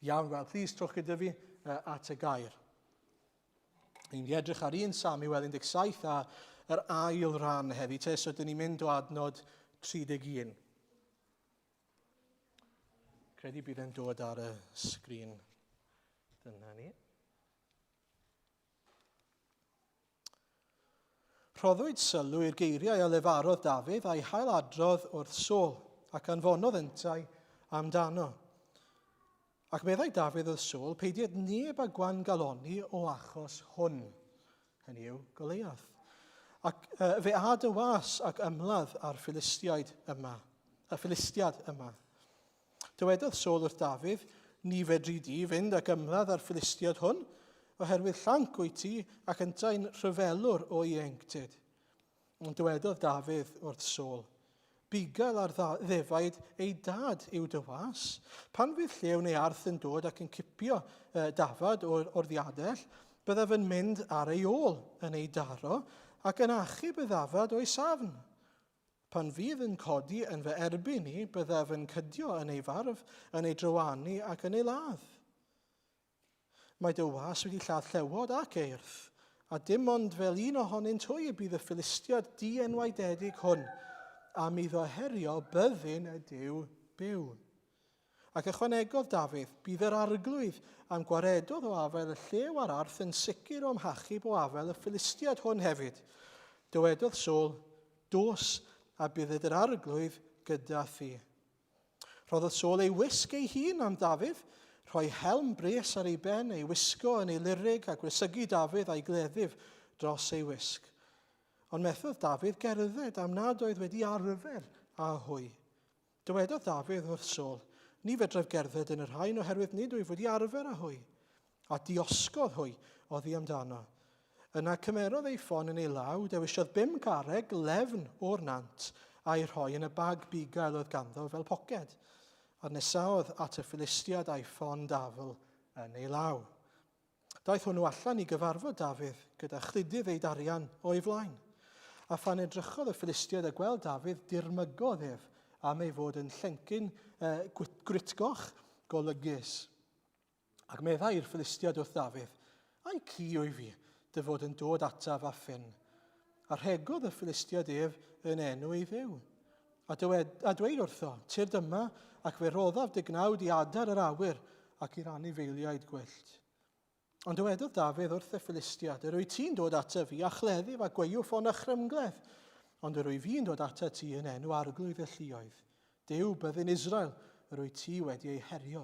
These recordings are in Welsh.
Iawn, wel, plîs trowch gyda fi at y gair. Ni'n mynd i edrych ar 1 Samuel 17 a yr ail ran heddi te, so dyn ni'n mynd o adnod 31. Credu bydd e'n dod ar y sgrin. Dyna ni. Rhoddwyd sylw i'r geiriau a lefarodd Dafydd a'i hailadrodd wrth Saul, ac anfonodd yntau amdano. Ac meddai Dafydd wrth Saul, Peidied neb â gwan-galonni o achos hwn, hynny yw, Goleiath. Ac uh, fe a dy was ac ymladd â'r Philistiaid yma, y Philistiad yma. Dywedodd Saul wrth Dafydd, Ni fedri di fynd ac ymladd â'r Philistiad hwn, oherwydd llanc wyt ti ac yntau'n rhyfelwr o ieuenctid. Ond dywedodd Dafydd wrth Saul, Bugail ar ddefaid ei dad yw dy was. Pan fydd llew neu arth yn dod ac yn cipio dafad o'r, o'r ddiadell, byddaf yn mynd ar ei ôl, yn ei daro, ac yn achub y ddafad o'i safn. Pan fydd yn codi yn fy erbyn i, byddaf yn cydio yn ei farf, yn ei drywanu ac yn ei ladd. Mae dy was wedi lladd llewod ac eirth, a dim ond fel un ohonynt hwy y bydd y Philistiad dienwaededig hwn, am iddo herio byddin y Duw byw. Ac ychwanegodd Dafydd, Bydd yr arglwydd a'm gwaredodd o afael y llew a'r arth yn sicr o'm hachub o afael y Philistiad hwn hefyd. Dywedodd Saul, Dos, a bydded yr arglwydd gyda thi. Rhoddodd Saul ei wisg ei hun am Dafydd, rhoi helm bres ar ei ben, ei wisgo yn ei lurig a gwresygu Dafydd a'i gleddyf dros ei wisg. Ond methodd Dafydd gerdded am nad oedd wedi arfer â hwy. Dywedodd Dafydd wrth Saul, Ni fedraf gerdded yn y rhain oherwydd nid wyf wedi arfer â hwy. A diosgodd hwy oddi amdano. Yna cymerodd ei ffon yn ei law, dewisiodd bum garreg lefn o'r nant, a'i rhoi yn y bag bugail oedd ganddo fel poced. A nesaodd at y Philistiad a'i ffon dafl yn ei law. Daeth hwnnw allan i gyfarfod Dafydd gyda chludydd ei darian o'i flaen. A phan edrychodd y Philistiaid a gweld Dafydd, dirmygodd ef am ei fod yn llencyn eh, gwritgoch golygus. Ac meddai i'r Philistiaid wrth Dafydd, Ai ci wyf fi, dy fod yn dod ataf â ffyn? A rhegodd y Philistiaid ef yn enw ei dduw. A, dywed, a dweud wrtho, Tyrd yma, ac fe roddaf dy gnawd i adar yr awyr ac i'r anifeiliaid gwyllt. Ond dywedodd Dafydd wrth y Philistiad, Yr wyt ti'n dod ataf fi â chleddyf a gwaywffon a chrymgledd, ond yr wyf fi'n dod atat ti yn enw arglwydd y lluoedd, Duw byddin Israel, yr wyt ti wedi ei herio.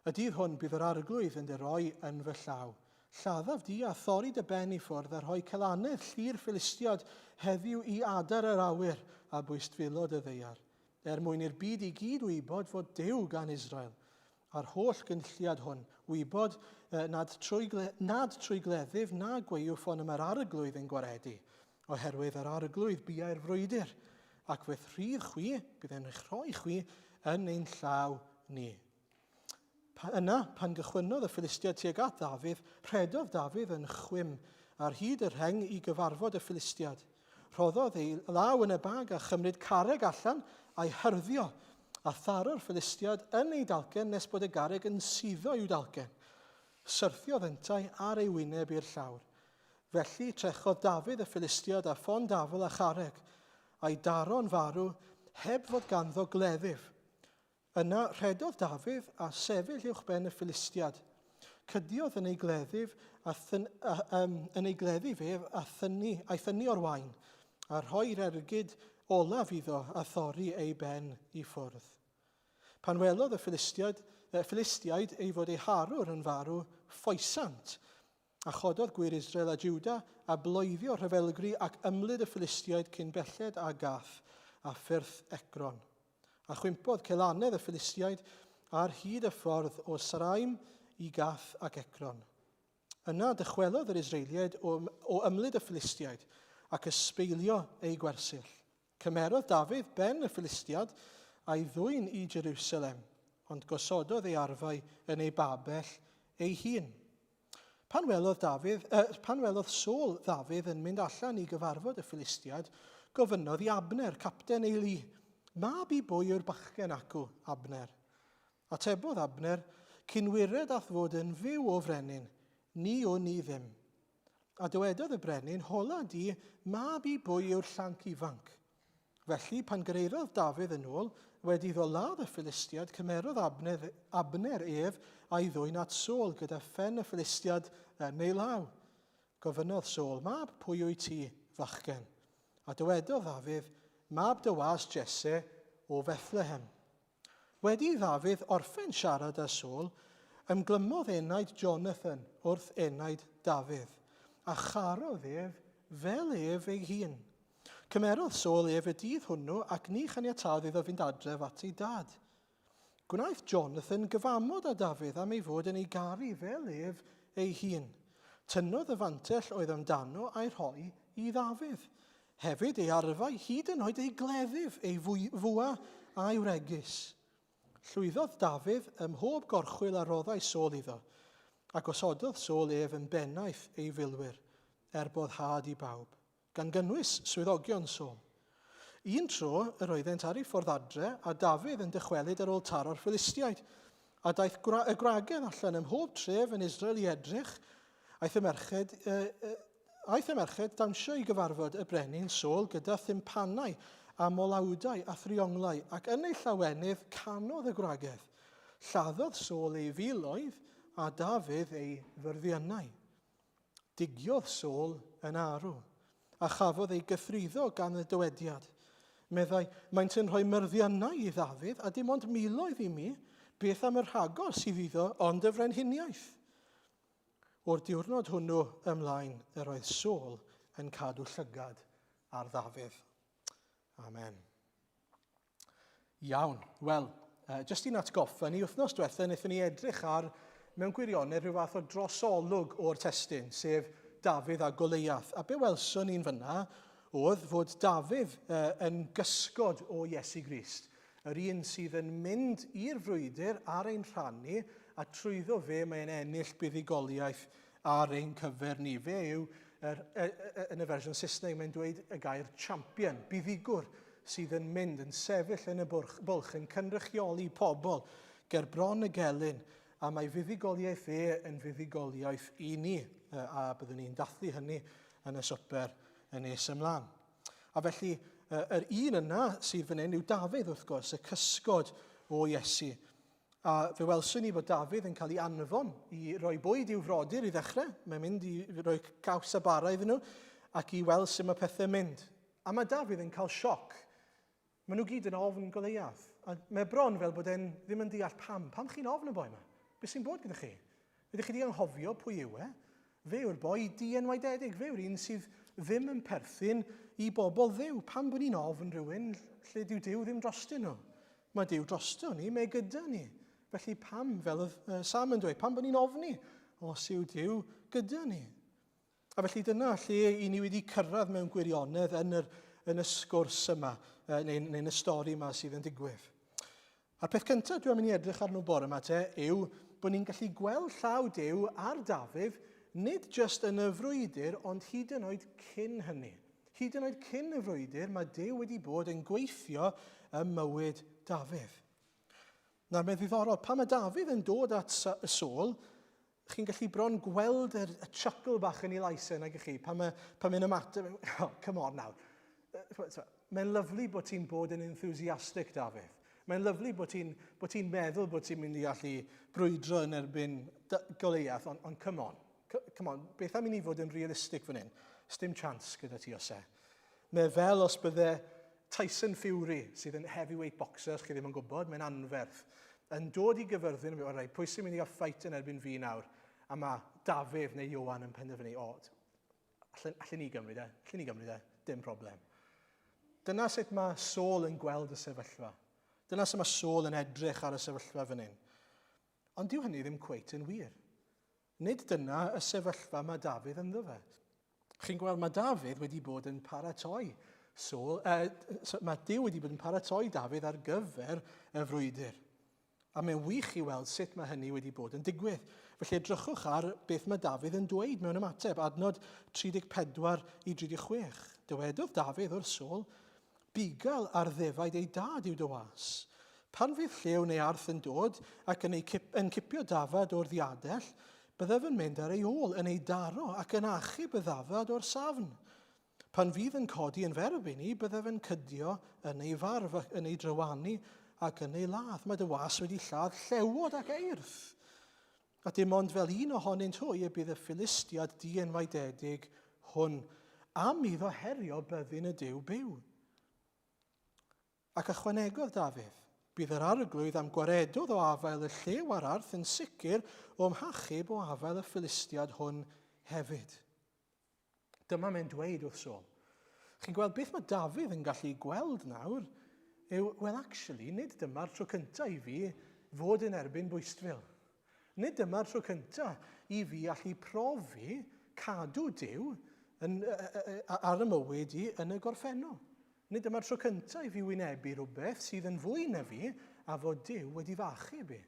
Y dydd hwn bydd yr Arglwydd yn dy roi yn fy llaw. Lladdaf di a thorri dy ben i ffwrdd a rhoi celanedd llu'r Philistiad heddiw i adar yr awyr a bwystfilod y ddaear, er mwyn i'r byd i gyd wybod fod Duw gan Israel, a'r holl gynulliad hwn wybod nad trwy, nad trwy gleddyf na gwaywffon y mae'r Arglwydd yn gwaredu, oherwydd yr Arglwydd biau'r frwydr, ac fe'th rhydd chwi, bydd e'n eich rhoi chwi yn ein llaw ni. Pa, yna, pan gychwynnodd y Philistiaid tuag at Ddafydd, rhedodd Dafydd yn chwim ar hyd y rheng i gyfarfod y Philistiaid. Rhoddodd ei law yn y bag a chymryd carreg allan a'i hyrddio, a tharo'r Philistiad yn ei dalcen nes bod y garreg yn suddo i'w dalcen. Syrthiodd yntau ar ei wyneb i'r llawr. Felly trechodd Dafydd y Philistiad â ffon dafl a charreg, a'i daro'n farw heb fod ganddo gleddyf. Yna rhedodd Dafydd a sefyll uwchben y Philistiad. Cydiodd yn ei gleddyf a thyn, a, um, yn ei gleddyf ef a thynnu, a'i thynnu o'r wain, a rhoi'r ergyd olaf iddo a thorri ei ben i ffwrdd. Pan welodd y Philistiaid, y Philistiaid ei fod ei harwr yn farw, ffoesant, a chododd gwŷr Israel a Juda a bloeddio rhyfelgri ac ymlid y Philistiaid cyn belled â Gath a phyrth Ecron. A chwympodd celanedd y Philistiaid ar hyd y ffordd o Saraim i Gath ac Ecron. Yna dychwelodd yr Israeliaid o, o ymlid y Philistiaid ac ysbeilio eu gwersyll. Cymerodd Dafydd ben y Philistiad a'i ddwyn i Jerusalem, ond gosododd ei arfau yn ei babell ei hun. Pan welodd, Dafydd, eh, pan welodd Saul Ddafydd yn mynd allan i gyfarfod y Philistiad, gofynnodd i Abner, capten ei lu, Mab i bwy yw'r bachgen acw, Abner? Atebodd Abner, Cyn wired a'th fod yn fyw, O frenin, ni wn i ddim. A dywedodd y brenin, Hola di, mab i bwy yw'r llanc ifanc? Felly, pan gyraeddodd Dafydd yn ôl, wedi iddo ladd y Philistiad, cymerodd Abner, Abner ef a'i ddwyn at Saul gyda phen y Philistiad yn ei law. Gofynnodd Saul, Mab pwy wyt ti, fachgen? A dywedodd Ddafydd, Mab dy was Jesse o Fethlehem. Wedi i Ddafydd orffen siarad â Saul, ymglymodd enaid Jonathan wrth enaid Dafydd, a charodd ef fel ef ei hun. Cymerodd Saul ef y dydd hwnnw ac ni chaniataodd iddo fynd adref at ei dad. Gwnaeth Jonathan gyfamod â Dafydd am ei fod yn ei garu fel ef ei hun. Tynnodd y fantell oedd amdano a'i rhoi i Ddafydd. Hefyd ei arfau, hyd yn oed ei gleddyf, ei fwa a'i wregys. Llwyddodd Dafydd ym mhob gorchwyl a roddai Saul iddo, a gosododd Saul ef yn bennaeth ei filwyr, er boddhad i bawb, gan gynnwys swyddogion Saul. Un tro yr oeddent ar eu ffordd adre, a Dafydd yn dychwelyd ar ôl taro'r Philistiaid. A daeth y gwragedd allan ym mhob tref yn Israel i edrych. Aeth y merched, Aeth y merched dawnsio i gyfarfod y brenin Saul gyda thympanau a molawdau a thrionglau, ac yn eu llawenydd canodd y gwragedd. Lladdodd Saul ei filoedd, a Dafydd ei fyrddiynau. Digiodd Saul yn arw, a chafodd ei gythruddo gan y dywediad. Meddai, Maent yn rhoi myrddiynau i Ddafydd, a dim ond miloedd i mi, beth am y rhagor sydd iddo ond y frenhiniaeth? O'r diwrnod hwnnw ymlaen, yr oedd Saul yn cadw llygad ar Ddafydd. Amen. Iawn, wel, uh, jyst i'n atgoffa ni, wythnos diwetha wnaethon ni edrych ar, mewn gwirionedd, rhyw fath o drosolwg o'r testun, sef Dafydd a Goleiath. A be welson ni'n fyna oedd fod Dafydd uh, yn gysgod o Iesu Grist. Yr un sydd yn mynd i'r frwydr ar ein rhan ni, a trwyddo fe mae'n ennill buddugoliaeth ar ein cyfer ni. Fe yw, er, er, er, yn y fersiwn Saesneg, mae'n dweud y gair champion, buddugwr, sydd yn mynd, yn sefyll yn y bwrch, bwlch, yn cynrychioli pobl ger bron y gelyn, a mae fuddugoliaeth e yn fuddugoliaeth i ni, a byddwn ni'n dathlu hynny yn y swper yn nes ymlaen. A felly, yr un yna sydd fan hyn yw Dafydd, wrth gwrs, y cysgod o Iesu. A fe welson ni bod Dafydd yn cael ei anfon i roi bwyd i'w frodyr i ddechrau. Mae'n mynd i roi caws a bara iddyn nhw ac i weld sut mae pethau'n mynd. A mae Dafydd yn cael sioc. Maen nhw gyd yn ofn Goleiath. A mae bron fel bod e'n ddim yn deall pam. Pam chi'n ofn y boi yma? Beth sy'n bod gyda chi? Ydych chi wedi anghofio pwy yw e? Fe yw'r boi dienwaededig. Fe yw'r un sydd ddim yn perthyn i bobl Dduw. Pam bod ni'n ofn rhywun lle dyw Duw ddim drostyn nhw? Mae Duw drosto ni, mae gyda ni. Felly pam, fel oedd Sam yn dweud, pam bod ni'n ofni os yw Duw gyda ni? A felly dyna lle i ni wedi cyrraedd mewn gwirionedd yn, yr, yn y sgwrs yma, neu, neu yn y stori yma sydd yn digwydd. A'r peth cyntaf dwi'n mynd i edrych arno bore yma te yw bod ni'n gallu gweld llaw Duw ar Dafydd nid jyst yn y frwydr, ond hyd yn oed cyn hynny. Hyd yn oed cyn y frwydr, mae Duw wedi bod yn gweithio ym mywyd Dafydd. Nawr, mae'n ddiddorol, pan mae Dafydd yn dod at Saul, chi'n gallu bron gweld yr, y chuckle bach yn ei lais e, nag ych chi, pan mae'n pan mae ymateb, oh, come on nawr. Mae'n lyflu bod ti'n bod yn enthusiastic, Dafydd. Mae'n lyflu bod ti'n bod ti meddwl bod ti'n mynd i allu brwydro yn erbyn Goleiath, ond on, come on. Come on, beth am i ni fod yn realistic fan hyn? Sdim chance gyda ti os e. Mae fel os bydde Tyson Fury, sydd yn heavyweight boxer, os chi ddim yn gwybod, mae'n anferth, yn dod i Gyfyrddin, yn rhaid, pwy sy'n mynd i gael ffeit yn erbyn fi nawr? A mae Dafydd neu Ioan yn penderfynu, o, allen, allen ni gymryd e, allen ni gymryd e, dim problem. Dyna sut mae Saul yn gweld y sefyllfa. Dyna sut mae Saul yn edrych ar y sefyllfa fan hyn. Ond dyw hynny ddim cweit yn wir. Nid dyna y sefyllfa mae Dafydd ynddo fe. Chi'n gweld, mae Dafydd wedi bod yn paratoi Saul, eh, mae Duw wedi bod yn paratoi Dafydd ar gyfer y frwydr. A mae'n wych i weld sut mae hynny wedi bod yn digwydd. Felly edrychwch ar beth mae Dafydd yn dweud mewn ymateb, adnod 34 i 36. Dywedodd Dafydd wrth Saul, Bugail ar ddefaid ei dad yw dy was. Pan fydd llew neu arth yn dod ac yn, ei cip, yn cipio dafad o'r ddiadell, byddaf yn mynd ar ei ôl, yn ei daro ac yn achub y ddafad o'r safn. Pan fydd yn codi yn f'erbyn i, byddaf yn cydio yn ei farf ac yn ei drywanu ac yn ei ladd. Mae dy was wedi lladd llewod ac eirth. A dim ond fel un ohonynt hwy y bydd y Philistiad dienwaededig hwn, am iddo herio byddin y Duw byw. Ac ychwanegodd Dafydd, Bydd yr arglwydd a'm gwaredodd o afael y llew a'r arth yn sicr o'm hachub o afael y Philistiad hwn hefyd. Dyma mae'n dweud wrth Saul. Chi'n gweld beth mae Dafydd yn gallu gweld nawr yw, well actually, nid dyma'r tro cyntaf i fi fod yn erbyn bwystfil. Nid dyma'r tro cyntaf i fi allu profi cadw Duw yn, ar y mywyd i yn y gorffennol. Nid dyma'r tro cyntaf i fi wynebu rhywbeth sydd yn fwy na fi a fod Duw wedi fy achub i.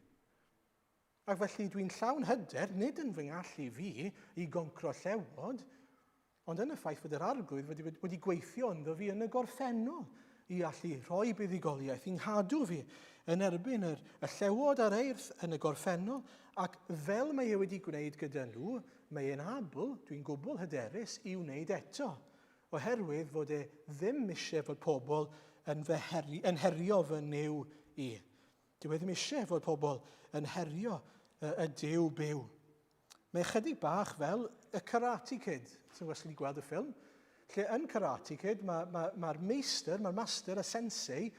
Ac felly dwi'n llawn hyder, nid yn fy ngallu fi i goncro llewod, ond yn y ffaith fod yr Arglwydd wedi, wedi gweithio ynddo fi yn y gorffennol i allu rhoi buddugoliaeth, i nghadw fi yn erbyn yr, y llewod a'r eirth yn y gorffennol, ac fel mae e wedi gwneud gyda nhw, mae e'n abl, dwi'n gwbl hyderus, i wneud eto. Oherwydd fod e ddim eisiau fod pobl yn, fy heri, yn herio fy Nuw i. Dyw e ddim eisiau fod pobl yn herio y, y Duw byw. Mae ychydig bach fel y Karate Kid, sy'n gwybod chi wedi gweld y ffilm, lle yn Karate Kid mae'r mae, mae, mae meistr, mae'r master, y sensei,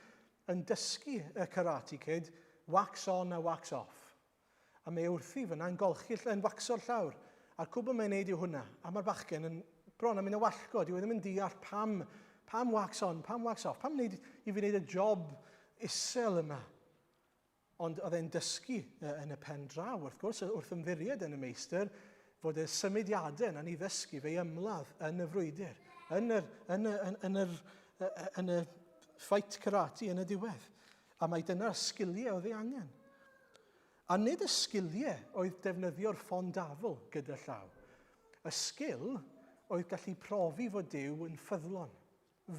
yn dysgu y Karate Kid wax on a wax off. A mae e wrthi fyna yn golchi, yn wacso'r llawr. A'r cwbl mae'n neud yw hwnna. A mae'r bachgen yn bron am mynd y wallgo. Dyw e ddim yn deall pam, pam wax on, pam wax off, pam wneud i fi wneud y job isel yma. Ond oedd e'n dysgu yn y pen draw, wrth gwrs, wrth ymddiried yn y meistr, fod y symudiadau yna'n ei ddysgu fe i ymladd yn y frwydr, yn yr, yn y, yn, yn yr, yn y fight karate yn y diwedd. A mai dyna'r sgiliau oedd ei angen. A nid y sgiliau oedd defnyddio'r ffon dafl gyda llaw. Y sgil oedd gallu profi fod Duw yn ffyddlon.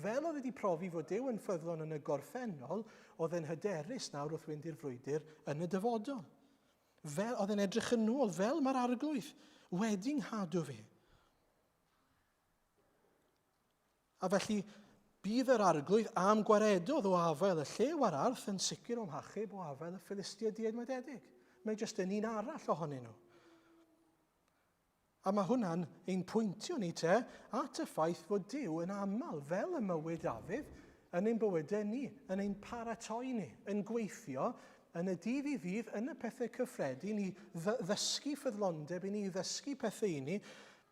Fel oedd wedi profi fod Duw yn ffyddlon yn y gorffennol, oedd e'n hyderus nawr wrth fynd i'r frwydr yn y dyfodol. Fel oedd e'n edrych yn ôl, fel mae'r arglwydd wedi nghadw fi. A felly, bydd yr arglwydd am gwaredodd o afael y llew a'r arth yn sicr o'm hachub o afael y Philistiaid diedmededig. Mae jyst yn un arall ohonyn nhw. A mae hwnna'n ein pwyntio ni te at y ffaith fod Duw yn aml, fel y mywyd Dafydd, yn ein bywydau ni, yn ein paratoi ni, yn gweithio yn y dydd i ddydd, yn y pethau cyffredin, i ddysgu ffyddlondeb i ni, i ddysgu pethau i ni,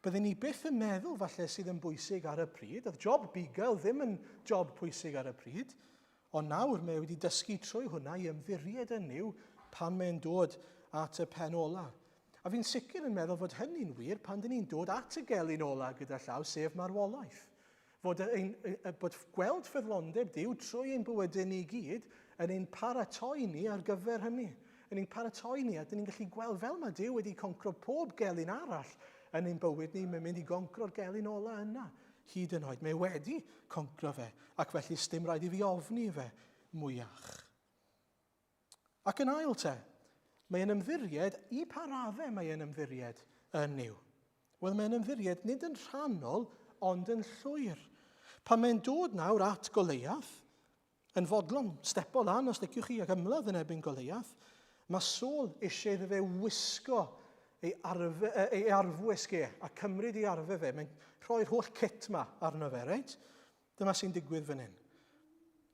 Bydden ni byth yn meddwl falle sydd yn bwysig ar y pryd. Oedd job bugail ddim yn job pwysig ar y pryd. Ond nawr mae wedi dysgu trwy hwnna i ymddiried yn Nuw pan mae'n dod at y pen ola. A fi'n sicr yn meddwl fod hynny'n wir pan dyn ni'n dod at y gelyn ola gyda llaw, sef marwolaeth. Fod, ein, bod gweld ffyddlondeb Duw trwy ein bywydau ni i gyd yn ein paratoi ni ar gyfer hynny. Yn ein paratoi ni, a dyn ni'n gallu gweld fel mae Duw wedi concro pob gelyn arall yn ein bywyd ni, mae'n mynd i goncro'r gelyn ola yna, hyd yn oed. Mae wedi concro fe, ac felly sdim rhaid i fi ofni fe mwyach. Ac yn ail te, mae e'n ymddiried, i pa raddau mae e'n ymddiried yn Nuw? Wel, mae'n ymddiried nid yn rhannol, ond yn llwyr. Pan mae'n dod nawr at Goleiath, yn fodlon stepo lan os liciwch chi ac ymladd yn erbyn Goleiath, mae Saul eisiau iddo fe wisgo ei, arfe, ei arfwisg e a cymryd ei arfe fe. Mae'n rhoi'r holl kit ma arno fe, reit? Dyma sy'n digwydd fan hyn.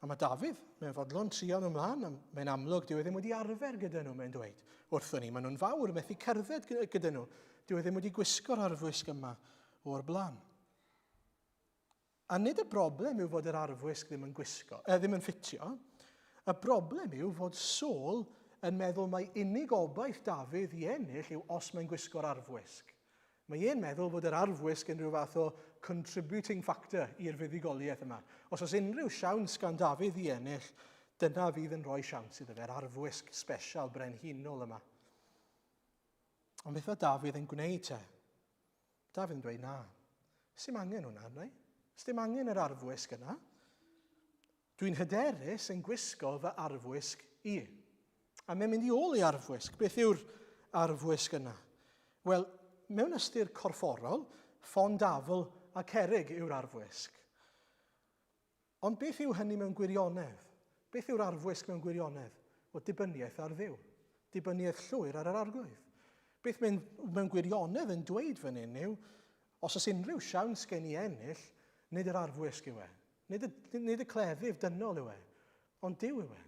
A mae Dafydd, mae'n fodlon trio nhw ymlaen, a mae'n amlwg, dyw e ddim wedi arfer gyda nhw, mae'n dweud. Wrthon ni, maen nhw'n fawr, methu cerdded gyda nhw. Dyw e ddim wedi gwisgo'r arfwisg yma o'r blaen. A nid y broblem yw fod yr arfwisg ddim yn gwisgo, eh, ddim yn ffitio. Y broblem yw fod Saul yn meddwl mai unig obaith Dafydd i ennill yw os mae'n gwisgo'r arfwisg. Mae e'n meddwl fod yr arfwisg yn rhyw fath o contributing factor i'r fuddugoliaeth yma. Os oes unrhyw siawns gan Dafydd i ennill, dyna fydd yn rhoi siawns iddo fe'r arfwisg sbesial brenhinol yma. Ond beth mae Dafydd yn gwneud te? Dafydd yn dweud na. Sdim angen hwnna arna i. Sdim angen yr arfwisg yna. Dwi'n hyderus yn gwisgo fy arfwisg i. A mae'n mynd i ôl ei arfwisg. Beth yw'r arfwisg yna? Wel, mewn ystyr corfforol, ffon dafl a cerig yw'r arfwisg. Ond beth yw hynny mewn gwirionedd? Beth yw'r arfwisg mewn gwirionedd? Wel, dibyniaeth ar Dduw. Dibyniaeth llwyr ar yr Arglwydd. Beth mae'n mewn gwirionedd yn dweud fan hyn yw, os oes unrhyw siawns gen i ennill, nid yr arfwisg yw e. Nid y, nid y cleddyf dynol yw e, ond Duw yw e.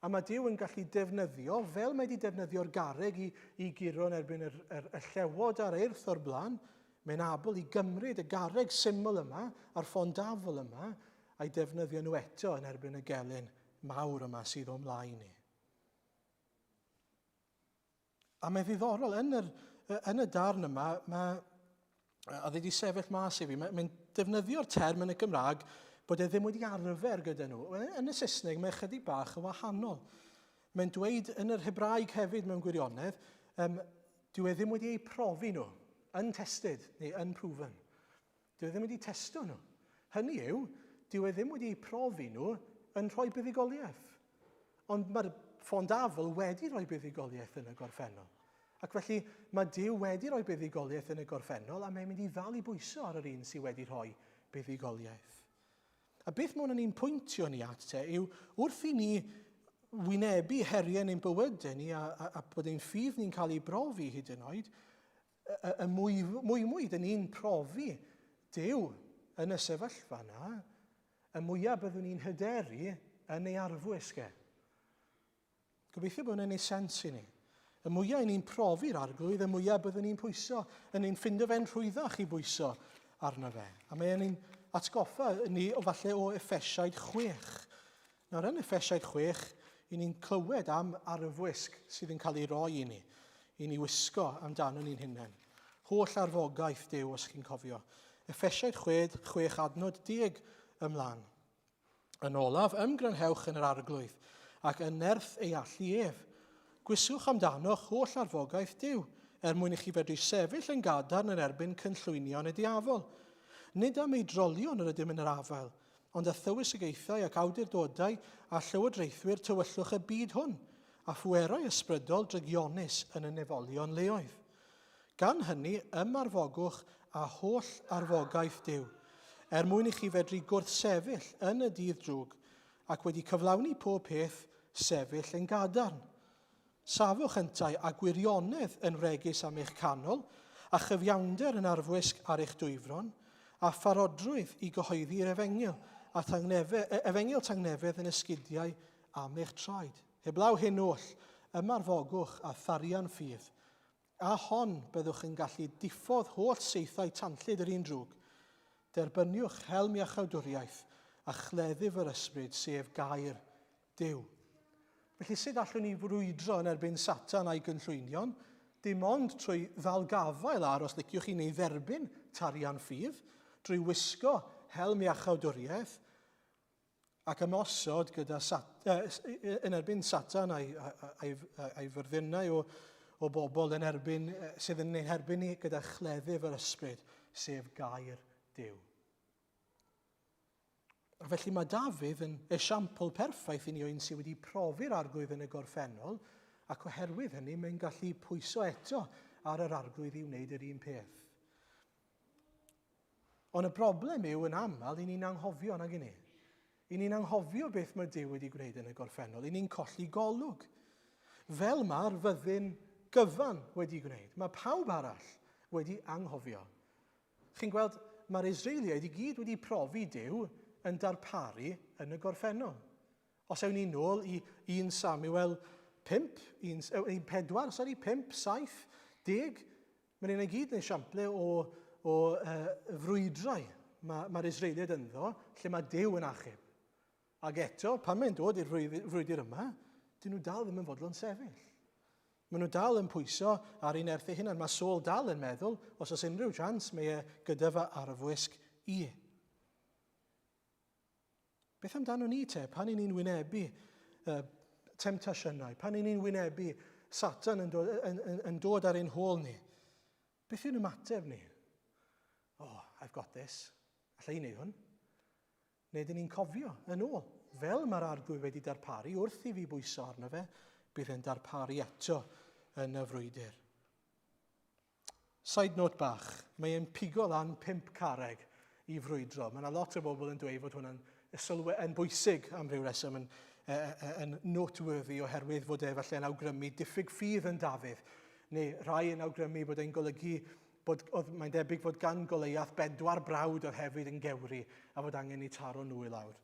A mae Duw yn gallu defnyddio, fel mae wedi defnyddio'r garreg i, i guro yn erbyn yr, yr, y llewod a'r eirth o'r blaen, mae'n abl i gymryd y garreg syml yma a'r ffon dafl yma a'i defnyddio nhw eto yn erbyn y gelyn mawr yma sydd o mlaen ni. A mae'n ddiddorol, yn, yr, yn y darn yma, mae, a wedi sefyll mas i fi, mae'n mae defnyddio'r term yn y Gymraeg bod e ddim wedi arfer gyda nhw. Yn y Saesneg mae chydig bach yn wahanol. Mae'n dweud yn yr Hebraeg hefyd mewn gwirionedd, um, dyw e ddim wedi eu profi nhw, untested neu unproven. Dyw e ddim wedi testo nhw. Hynny yw, dyw e ddim wedi eu profi nhw yn rhoi buddugoliaeth. Ond mae'r ffondafl wedi rhoi buddugoliaeth yn y gorffennol. Ac felly mae Duw wedi rhoi buddugoliaeth yn y gorffennol a mae'n mynd i ddal i bwyso ar yr un sydd wedi rhoi buddugoliaeth. A beth mae hwn yn ein pwyntio ni at te yw wrth i ni wynebu heriau yn ein bywydau ni a, a, a bod ein ffydd ni'n cael ei brofi hyd yn oed, y, y mwy, mwy mwy dyn ni'n profi Duw yn y sefyllfa yna, y mwyaf byddwn ni'n hyderu yn ei arfwisg e. Gobeithio bod hwnna'n ei sens i ni. Y mwyaf i ni'n profi'r arglwydd, y mwyaf byddwn ni'n pwyso, yn ni'n ffindo fe'n rhwyddach i bwyso arno fe. A mae e'n atgoffa ni o falle o Effesiaid 6. Nawr yn Effesiaid 6, i ni'n clywed am arfwisg sydd yn cael ei roi i ni, i ni wisgo amdano ni'n hunain. Holl arfogaeth Duw, os chi'n cofio. Effesiaid 6, 6 adnod 10 ymlaen. Yn olaf, ymgrynhewch yn yr arglwydd, ac yn nerth ei allu ef. Gwisgwch amdanoch holl arfogaeth Duw, er mwyn i chi fedru sefyll yn gadarn yn erbyn cynllwynion y diafol. Nid am ei drolion yr ydym yn yr afael, ond â thywysogaethau ac awdurdodau a llywodraethwyr tywyllwch y byd hwn, a phwerau ysbrydol drygionus yn y nefolion leoedd. Gan hynny, ymarfogwch â holl arfogaeth Duw, er mwyn i chi fedru gwrthsefyll yn y dydd drwg, ac wedi cyflawni pob peth, sefyll yn gadarn. Safwch yntau â gwirionedd yn wregus am eich canol, a chyfiawnder yn arfwisg ar eich dwyfron, a pharodrwydd i gyhoeddi'r efengyl, a thangnefedd, e, efengyl tangnefedd yn esgidiau am eich traed. Heblaw hyn oll, ymarfogwch a tharian ffydd, a hon byddwch yn gallu diffodd holl saethau tanllyd yr un drwg. Derbyniwch helm iachawdwriaeth a chleddyf yr ysbryd, sef gair Duw. Felly sut allwn ni frwydro yn erbyn Satan a'i gynllwynion? Dim ond trwy ddal gafael ar, os liciwch chi, neu dderbyn tarian ffydd, drwy wisgo helm iachawdwriaeth ac ymosod gyda sat, eh, yn erbyn Satan a'i, a'i, a'i fyrddinau o, o bobl yn erbyn, sydd yn ein herbyn ni gyda chleddyf yr ysbryd, sef gair Duw. A felly mae Dafydd yn esiampl perffaith i ni o un sydd wedi profi'r arglwydd yn y gorffennol, ac oherwydd hynny mae'n gallu pwyso eto ar yr arglwydd i wneud yr un peth. Ond y broblem yw yn aml i ni'n anghofio nag i ni. I ni'n anghofio beth mae Duw wedi gwneud yn y gorffennol. I ni'n colli golwg. Fel mae'r fyddin gyfan wedi gwneud. Mae pawb arall wedi anghofio. Chi'n gweld, mae'r Israeliaid i gyd wedi profi Duw yn darparu yn y gorffennol. Os ewn ni nôl i 1 Samuel 5, 1, 4, sorry, 5, 7, 10, mae'n un i gyd yn esiample o, o uh, frwydrau mae'r mae Israeliaid ynddo, lle mae Duw yn achub. Ac eto, pan mae'n dod i'r frwydr yma, dyn nhw dal ddim yn fodlon sefyll. Maen nhw dal yn pwyso ar ei nerth ei hunan. Mae Saul dal yn meddwl, os oes unrhyw chance, mae e gyda fy arfwisg i. Beth amdano ni te, pan i ni'n wynebu uh, temtasiynau, pan i ni'n wynebu Satan yn dod, yn, yn, yn dod ar ein hôl ni, beth yw'n ymateb ni? Oh, I've got this. Alla i wneud hwn. Neu dyn ni'n cofio yn ôl, Fel mae'r arglwydd wedi darparu wrth i fi bwyso arno fe, bydd e'n darparu eto yn y frwydr. Side note bach, mae e'n pigo lan pump carreg i frwydro. Mae yna lot o bobl yn dweud fod hwnna'n sylwe yn bwysig am ryw reswm yn, yn noteworthy oherwydd fod e falle yn awgrymu diffyg ffydd yn Dafydd, neu rhai yn awgrymu bod e'n golygu bod, oedd, mae'n debyg fod gan Goleiath bedwar brawd oedd hefyd yn gewri a fod angen i taro nhw i lawr.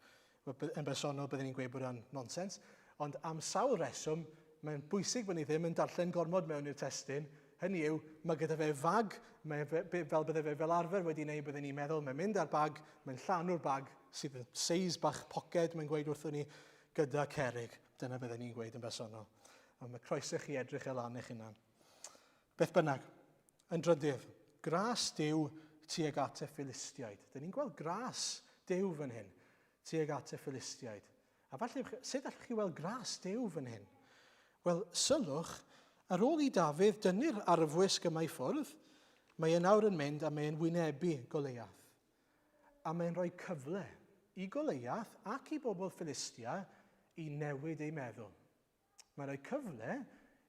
Yn bersonol, byddwn ni'n gweud bod o'n nonsens, ond am sawl reswm, mae'n bwysig bod ni ddim yn darllen gormod mewn i'r testun. Hynny yw, mae gyda fe fag, mae fe, fel bydde fe fel arfer wedi wneud, byddwn ni'n meddwl, mae'n mynd â'r bag, mae'n llanw'r bag, sydd yn seis bach poced, mae'n gweud wrthwn ni, gyda cerig. Dyna byddwn ni'n gweud yn bersonol. Ond mae croeso chi edrych e lan eich hunan. Beth bynnag, yn drydydd, gras Duw tuag at y Philistiaid. Dyn ni'n gweld gras Duw fan hyn, tuag at y Philistiaid. A falle, sut allwch chi weld gras Duw fan hyn? Wel, sylwch, ar ôl i Dafydd dynnu'r arfwisg yma i ffwrdd, mae e nawr yn mynd a mae'n wynebu Goleiath. A mae'n rhoi cyfle i Goleiath ac i bobl Philistia i newid eu meddwl. Mae'n rhoi cyfle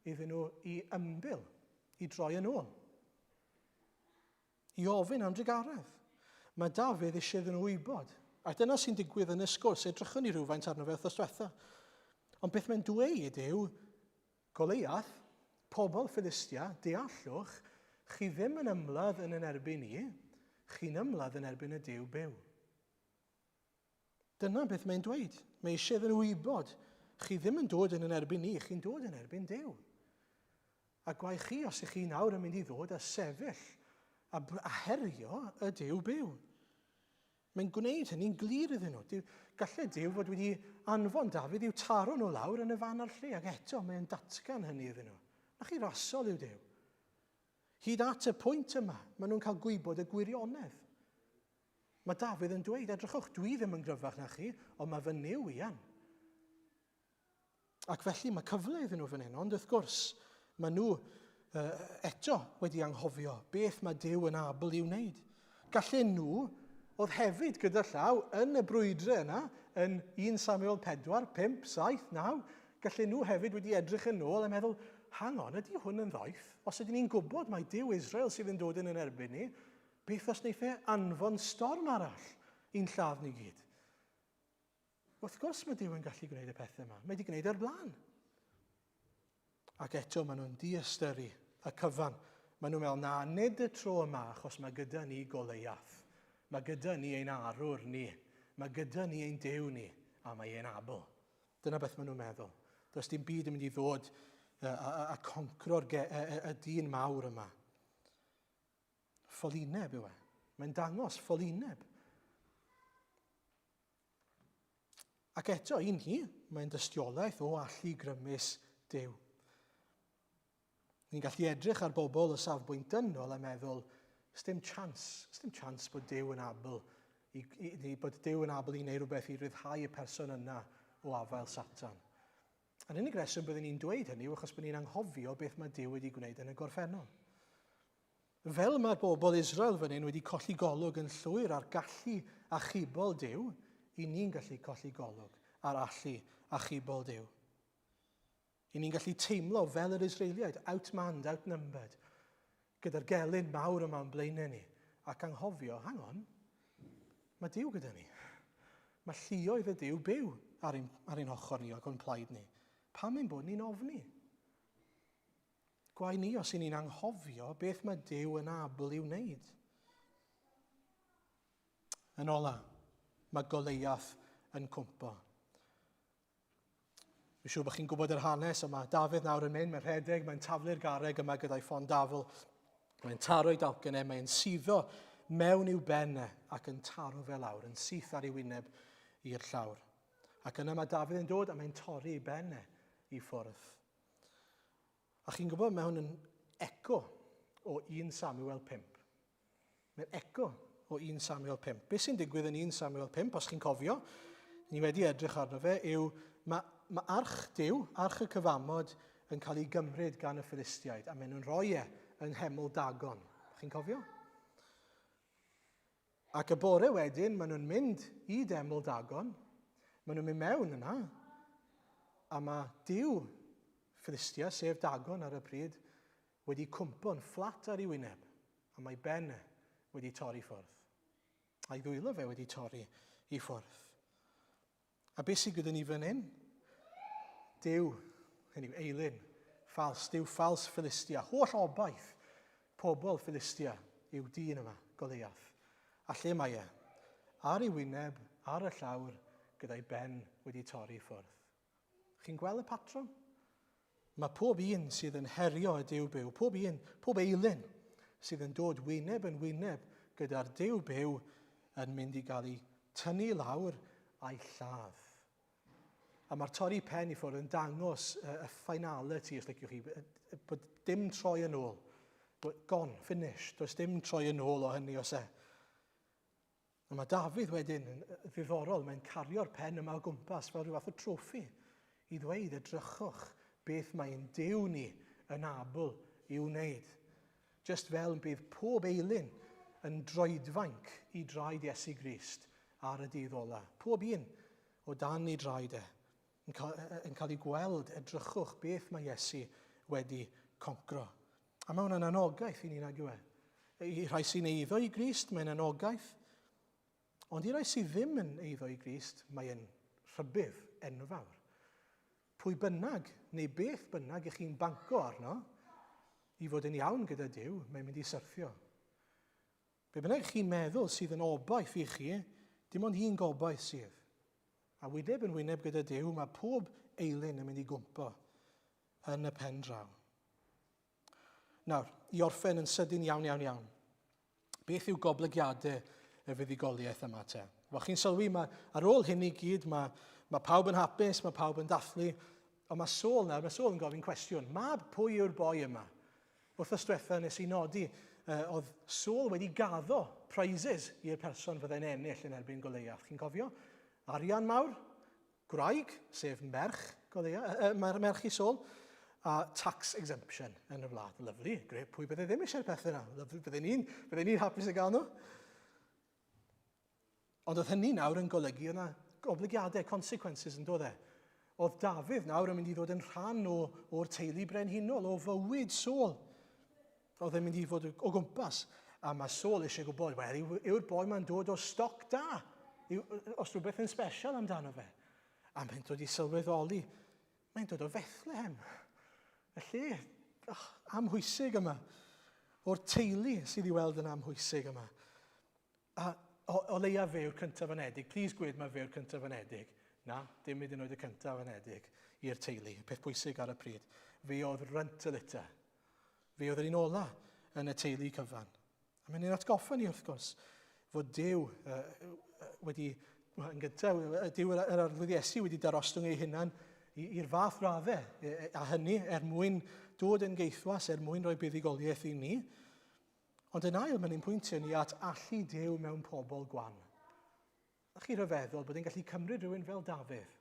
iddyn nhw i ymbil, i droi yn ôl, i ofyn am drugaredd. Mae Dafydd eisiau iddyn nhw wybod. A dyna sy'n digwydd yn y sgwrs. Edrychwn ni rhywfaint arno fe wythnos diwetha. Ond beth mae'n dweud yw, Goleiath, pobl Philistia, deallwch, chi ddim yn ymladd yn yn erbyn i, chi'n ymladd yn erbyn y Duw byw. Dyna beth mae'n dweud. Mae eisiau iddyn nhw wybod, chi ddim yn dod yn yn erbyn ni, chi'n dod yn erbyn Duw. A gwae chi os ych chi nawr yn mynd i ddod a sefyll a, a herio y Duw byw. Mae'n gwneud hynny'n glir iddyn nhw. Duw, gallai Duw fod wedi anfon Dafydd i'w taro nhw lawr yn y fan a'r lle, ac eto mae'n datgan hynny iddyn nhw. Na chi rasol yw Duw. Hyd at y pwynt yma, maen nhw'n cael gwybod y gwirionedd. Mae Dafydd yn dweud, edrychwch, dwi ddim yn gryfach na chi, ond mae fy Nuw i yn. Ac felly mae cyfle iddyn nhw fan hyn, ond wrth gwrs, mae nhw uh, eto wedi anghofio beth mae Duw yn abl i'w wneud. Gallen nhw, oedd hefyd gyda llaw yn y brwydrau yna, yn 1 Samuel 4, 5, 7, 9, gallen nhw hefyd wedi edrych yn ôl a meddwl, hang on, ydy hwn yn ddoeth? Os ydyn ni'n gwybod mai Duw Israel sydd yn dod yn yn erbyn ni, Beth os wneith e anfon storm arall i'n lladd ni gyd? Wrth gwrs mae Duw yn gallu gwneud y pethau yma. Mae wedi gwneud o'r blaen. Ac eto maen nhw'n diystyru y cyfan. Maen nhw'n meddwl, na, nid y tro yma, achos mae gyda ni Goleiath. Mae gyda ni ein arwr ni. Mae gyda ni ein Duw ni, a mae e'n abl. Dyna beth maen nhw'n meddwl. Does dim byd yn mynd i ddod a, a, a concro'r y, y, y dyn mawr yma. Ffolineb yw e. Mae'n dangos ffolineb. Ac eto, i ni, mae'n dystiolaeth o allu grymus Duw. Ni'n gallu edrych ar bobl o safbwynt dynol a meddwl, dim chance, dim chance bod Duw yn abl i, i, bod Duw yn abl i wneud rhywbeth i ryddhau y person yna o afael Satan. A'r unig reswm byddwn ni'n dweud hynny yw achos bod ni'n anghofio beth mae Duw wedi gwneud yn y gorffennol. Fel mae'r bobl Israel fan hyn wedi colli golwg yn llwyr ar gallu achubol Duw, i ni'n gallu colli golwg ar allu achubol Duw. I ni'n gallu teimlo fel yr Israeliaid, outmanned, outnumbered, gyda'r gelyn mawr yma o'n blaenau ni, ac anghofio, hang on, mae Duw gyda ni. Mae lluoedd y Duw byw ar ein, ar ein hochr ni ac o'n plaid ni. Pam ein bod ni'n ofni? Gwae ni os y'n ni'n anghofio beth mae Duw yn abl i'w wneud. Yn ola, mae Goleiath yn cwmpo. Dwi'n siŵr bod chi'n gwybod yr hanes yma. Dafydd nawr yn mynd, mae'n rhedeg, mae'n taflu'r garreg yma gyda'i ffon dafl. Mae'n taro ei dalcen e, mae'n suddo mewn i'w ben e ac yn taro fe lawr, yn syth ar ei wyneb i'r llawr. Ac yna mae Dafydd yn dod a mae'n torri ei ben e i ffwrdd. A chi'n gwybod, mae hwn yn eco o 1 Samuel 5. Mae'n eco o 1 Samuel 5. Beth sy'n digwydd yn 1 Samuel 5, os chi'n cofio, ni wedi edrych arno fe, yw mae, mae arch Duw, arch y cyfamod, yn cael ei gymryd gan y Philistiaid, a maen nhw'n rhoi e yng ngheml Dagon. Chi'n cofio? Ac y bore wedyn, maen nhw'n mynd i deml Dagon. Maen nhw'n mynd mewn yna, a mae Duw Philistia, sef Dagon ar y pryd, wedi cwmpo'n fflat ar ei wyneb, a mae ben e wedi torri ffwrdd. A'i ddwylo fe wedi torri i ffwrdd. A beth sydd gyda ni fan hyn? Duw, hynny yw, eilun, ffals, Duw ffals Philistia, holl obaith pobl Philistia yw dyn yma, Goliath. A lle mae e? Ar ei wyneb, ar y llawr, gyda'i ben wedi torri ffwrdd. Chi'n gweld y patrwm? Mae pob un sydd yn herio y Duw byw, pob un, pob eilun sydd yn dod wyneb yn wyneb gyda'r Duw byw yn mynd i gael ei tynnu lawr a'i lladd. A mae'r torri pen i ffwrdd yn dangos y, y finality, os liciwch chi, bod dim troi yn ôl. Gone, finished. Does dim troi yn ôl o hynny os e. A mae Dafydd wedyn yn ddiddorol, mae'n cario'r pen yma o gwmpas fel rhyw fath o troffi i ddweud edrychwch beth mae'n Duw ni yn abl i'w wneud. Just fel bydd pob eilun yn droedfainc i draed Iesu Grist ar y dydd ola. Pob un o dan ei draed e yn cael, yn cael ei gweld, edrychwch beth mae Iesu wedi concro. A mae hwnna'n anogaeth i ni nag yw e? I rhai sy'n eiddo i Grist, mae'n anogaeth. Ond i rai sydd ddim yn eiddo i Grist, mae'n rhybudd enfawr. Pwy bynnag neu beth bynnag ych chi'n banco arno i fod yn iawn gyda Duw, mae'n mynd i syrthio. Be bynnag chi'n meddwl sydd yn obaith i chi, dim ond un gobaith sydd. A wyneb yn wyneb gyda Duw, mae pob eilun yn mynd i gwmpo yn y pen draw. Nawr, i orffen yn sydyn iawn, iawn, iawn. Beth yw goblygiadau y fuddugoliaeth yma te? Wel, chi'n sylwi, mae, ar ôl hyn i gyd, mae, mae pawb yn hapus, mae pawb yn dathlu, ond mae Saul nawr, mae Saul yn gofyn cwestiwn. Mab pwy yw'r boi yma? Wythnos diwetha nes i nodi, uh, oedd Saul wedi gaddo prizes i'r person fyddai'n ennill yn erbyn Goliath. Chi'n cofio? Arian mawr, gwraig, sef merch Goliath, uh, uh, merch i Saul, a tax exemption yn y wlad. Lyfli, grêt, pwy bydde ddim eisiau'r pethau yna? Lyfli, bydde ni'n bydde ni hapus i gael nhw. Ond oedd hynny nawr yn golygu yna goblygiadau, consequences yn dod e. Oedd Dafydd nawr yn mynd i ddod yn rhan o, o'r teulu brenhinol, o fywyd Saul. Oedd e'n mynd i fod o gwmpas. A mae Saul eisiau gwybod, wel, yw'r yw boi ma'n dod o stoc da? Yw, os rhywbeth yn special amdano fe? A mae'n dod i sylweddoli, mae'n dod o Fethlehem. Y lle oh, amhwysig yma. O'r teulu sydd i weld yn amhwysig yma. A o, o leia fe yw'r cyntaf anedig. Please gwed mae fe yw'r cyntaf anedig. Na, dim hyd yn oed y cyntaf anedig i'r teulu. Y peth pwysig ar y pryd. Fe oedd runt y litter. Fe oedd yr un ola yn y teulu cyfan. A mae'n ein atgoffa ni, wrth gwrs, fod Duw uh, wedi, yn gyntaf, Duw yr, yr Arglwydd Iesu wedi darostwng ei hunan i'r fath raddau, a hynny er mwyn dod yn geithwas, er mwyn rhoi buddugoliaeth i ni. Ond yn ail, mae'n ein pwyntio ni at allu Duw mewn pobl gwan. A chi rhyfeddol bod e'n gallu cymryd rhywun fel Dafydd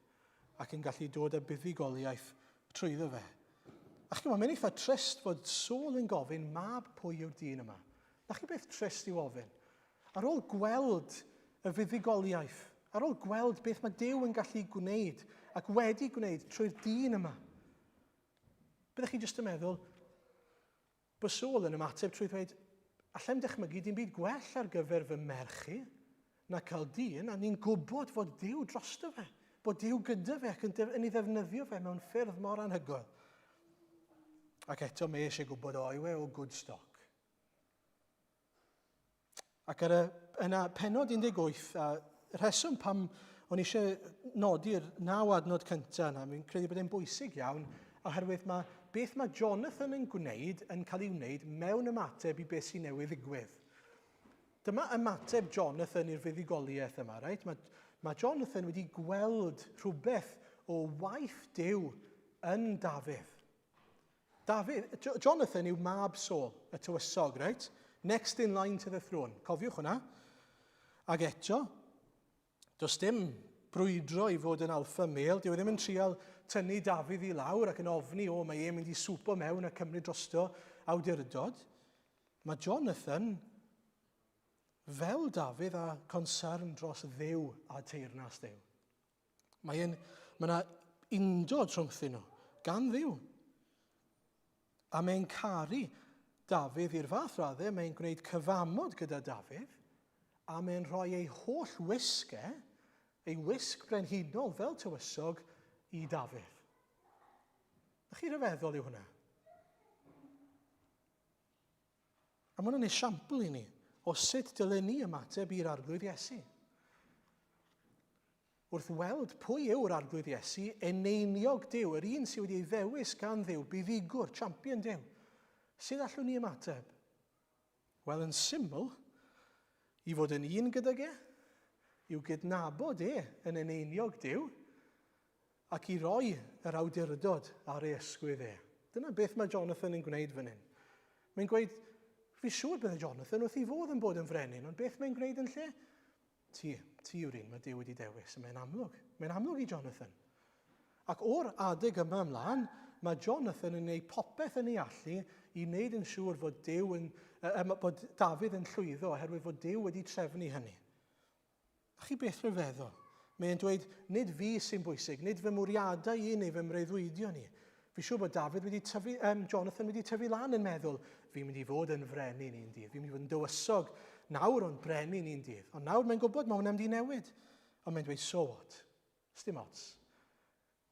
ac yn gallu dod â buddugoliaeth trwyddo fe. A chi'n gwybod, mae'n eitha trist fod Saul yn gofyn, mab pwy yw'r dyn yma? Na chi beth trist i'w ofyn? Ar ôl gweld y fuddugoliaeth, ar ôl gweld beth mae Duw yn gallu gwneud ac wedi gwneud trwy'r dyn yma, byddech chi jyst yn meddwl, Bu Saul yn ymateb trwy ddweud, Allai'm dychmygu dim byd gwell ar gyfer fy merch i na cael dyn, a ni'n gwybod fod Duw drosto fe, bod Duw gyda fe ac yn, yn ei ddefnyddio fe mewn ffyrdd mor anhygoel. Ac eto mae eisiau gwybod o yw e o good stock. Ac ar y, yna, penod 18, a rheswm pam o'n eisiau nodi'r naw adnod cyntaf yna, mi'n credu bod e'n bwysig iawn, oherwydd mae beth mae Jonathan yn gwneud yn cael ei wneud mewn ymateb i beth sy'n newydd ddigwydd. Dyma ymateb Jonathan i'r fuddugoliaeth yma, reit? Mae, mae Jonathan wedi gweld rhywbeth o waith Duw yn Dafydd. Dafydd, Jonathan yw mab Saul, y tywysog, reit? Next in line to the throne. Cofiwch hwnna. Ac eto, does dim brwydro i fod yn alpha male. Dyw e ddim yn trial tynnu Dafydd i lawr ac yn ofni, o, mae e'n mynd i swpo mewn a cymryd drosto awdurdod. Mae Jonathan fel Dafydd â concern dros Dduw a teyrnas Dduw. Mae mae yna undod rhwngthyn nhw, gan Dduw. A mae'n caru Dafydd i'r fath raddau, mae'n gwneud cyfamod gyda Dafydd, a mae'n rhoi ei holl wisg e, ei wisg brenhinol fel tywysog, i Dafydd. Na chi rhyfeddol yw hwnna? A mae hwnna'n esiampl i ni o sut dylen ni ymateb i'r Arglwydd Iesu. Wrth weld pwy yw'r Arglwydd Iesu, eneiniog Duw, yr un sydd wedi ei ddewis gan Dduw, buddugwr, champion Duw, sut allwn ni ymateb? Wel, yn syml, i fod yn un gydag e, i'w gydnabod e yn eneiniog Duw, ac i roi yr awdurdod ar ei ysgwydd e. Dyna beth mae Jonathan yn gwneud fan hyn. Mae'n gweud, fi siŵr bydde Jonathan wrth ei fodd yn bod yn frenin, ond beth mae'n gwneud yn lle? Ti, ti yw'r un mae Duw wedi dewis, a mae'n amlwg. Mae'n amlwg i Jonathan. Ac o'r adeg yma ymlaen, mae Jonathan yn gwneud popeth yn ei allu i wneud yn siŵr fod, Duw yn, bod Dafydd yn llwyddo oherwydd fod Duw wedi trefnu hynny. A chi beth rhyfeddol? Mae'n dweud, nid fi sy'n bwysig, nid fy mwriadau i neu fy mreuddwydion i. Fi'n siŵr bod Dafydd wedi tyfu, um, Jonathan wedi tyfu lan yn meddwl, fi'n mynd i fod yn frenin un dydd, fi'n mynd i fod yn dywysog nawr ond brenin un dydd. Ond nawr mae'n gwybod mae hwnna'n mynd i newid. Ond mae'n dweud, so what? Sdim ots.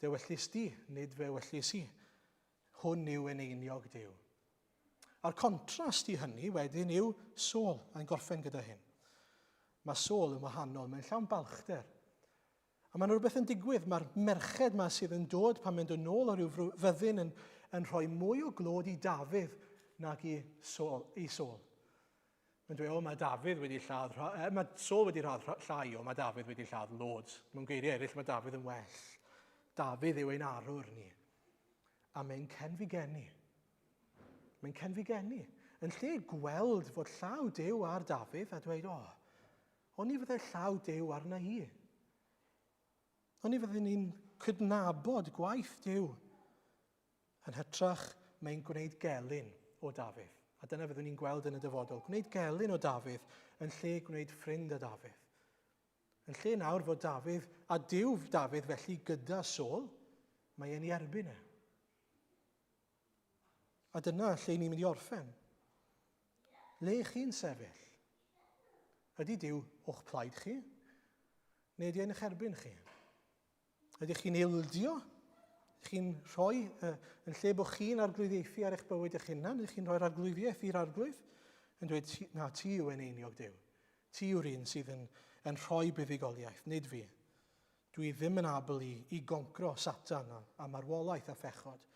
Dy ewyllys di, nid fy ewyllys i. Hwn yw eneiniog Duw. A'r contrast i hynny wedyn yw Saul, a'n gorffen gyda hyn. Mae Saul yn wahanol, mae'n llawn balchder. A mae'n rhywbeth yn digwydd, mae'r merched yma sydd yn dod pan mae'n dod nôl o ryw fyddin yn, yn rhoi mwy o glod i Dafydd nag i Saul. I Saul. Mae'n dweud, o, mae Dafydd wedi lladd, eh, mae Saul wedi rhadd llai, o, mae Dafydd wedi lladd loads. Mewn geiriau eraill, mae Dafydd yn well. Dafydd yw ein arwr ni. A mae'n cenfigenu. Mae'n cenfigenu. Yn lle gweld fod llaw Duw ar Dafydd a dweud, o, Oni fyddai llaw Duw arna i? Oni fyddwn ni'n cydnabod gwaith Duw? Yn hytrach, mae'n gwneud gelyn o Dafydd. A dyna fyddwn ni'n gweld yn y dyfodol. Gwneud gelyn o Dafydd yn lle gwneud ffrind â Dafydd. Yn lle nawr fod Dafydd a Duw Dafydd felly gyda Saul, mae e'n ei erbyn e. A dyna lle ni'n mynd i orffen. Le chi'n sefyll? Ydy Duw o'ch plaid chi? Neu ydy e'n eich erbyn chi? Ydych chi'n ildio? Ydych chi'n rhoi, uh, yn lle bod chi'n arglwyddiaethu ar eich bywyd eich hunan, ydych chi'n rhoi'r arglwyddiaeth i'r arglwydd? Yn dweud, na, ti yw eneiniog Duw. Ti yw'r un sydd yn, yn rhoi buddugoliaeth, nid fi. Dwi ddim yn abl i, i goncro Satan a, a marwolaeth a phechod,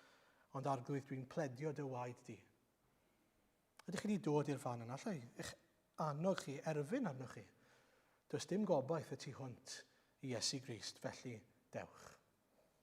ond arglwydd dwi'n pledio dy waed di. Ydych chi wedi dod i'r fan yna? Allai eich annog chi, erfyn arnoch chi. Does dim gobaith y tu hwnt i Iesu Grist, felly dewch.